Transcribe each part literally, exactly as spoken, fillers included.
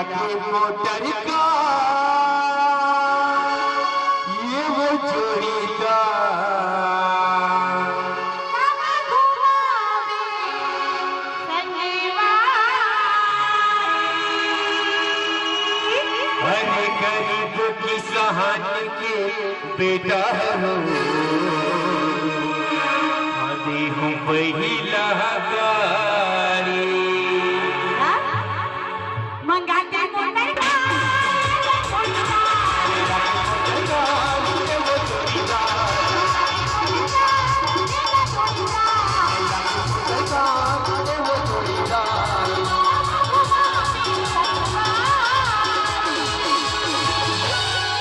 के मोटर का ये वो जोड़ीदार। अरे गरीब किसान के बेटा हो, आदि हूँ पहिला गाड़ी। मंगा दे मोटर कार।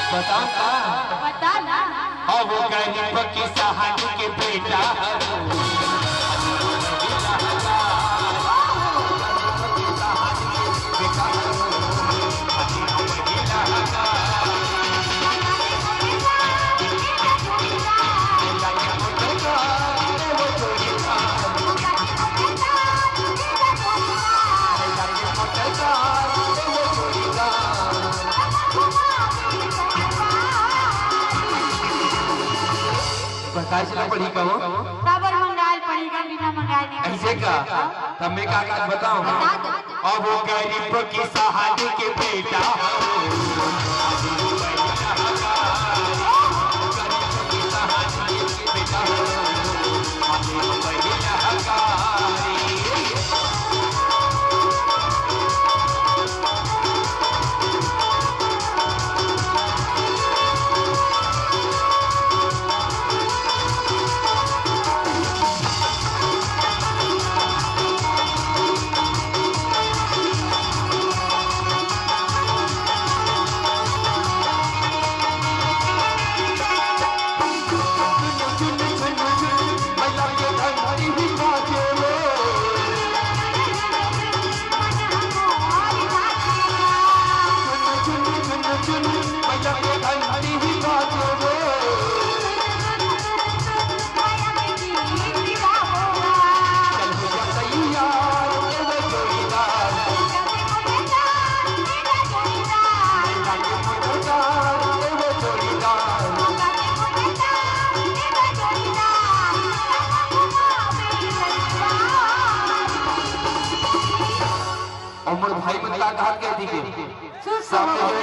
बताओ का? बता ना। अब गरीब किसान के बेटा हूँ। बताए से ना पड़ी का हो? काबर मंगाए ल पड़ी का, बिना मंगाए नहीं। ऐसे का? तब मैं का, का बताऊं? बता दो। अब वो गरीब किसान के बेटा। अउ मोर भाई मन का कहा के दिखे? सुन, सामने सुन।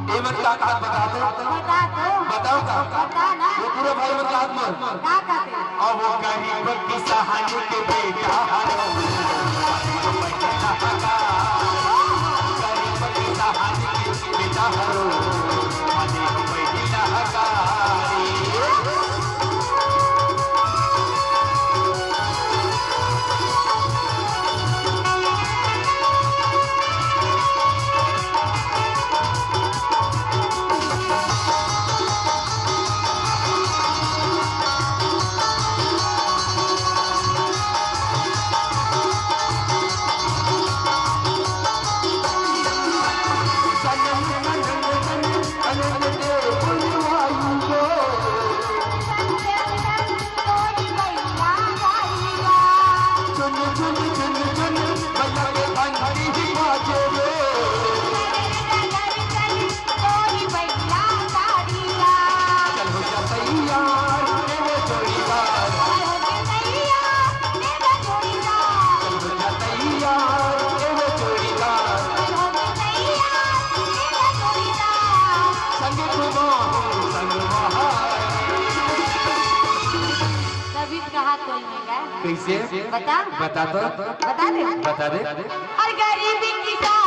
ए मन का कहा बता दो। बता दो। बताओ का? बता ना। वो पूरा भाई मन का हाथ में। का कहते? अब वो गरीब किसान के बेटा हरो। गरीब किसान के बेटा हरो। तभी तो कहा कोई नहीं है। कैसे? बता। बता तो। बता दे। बता दे। हर गरीबी किसान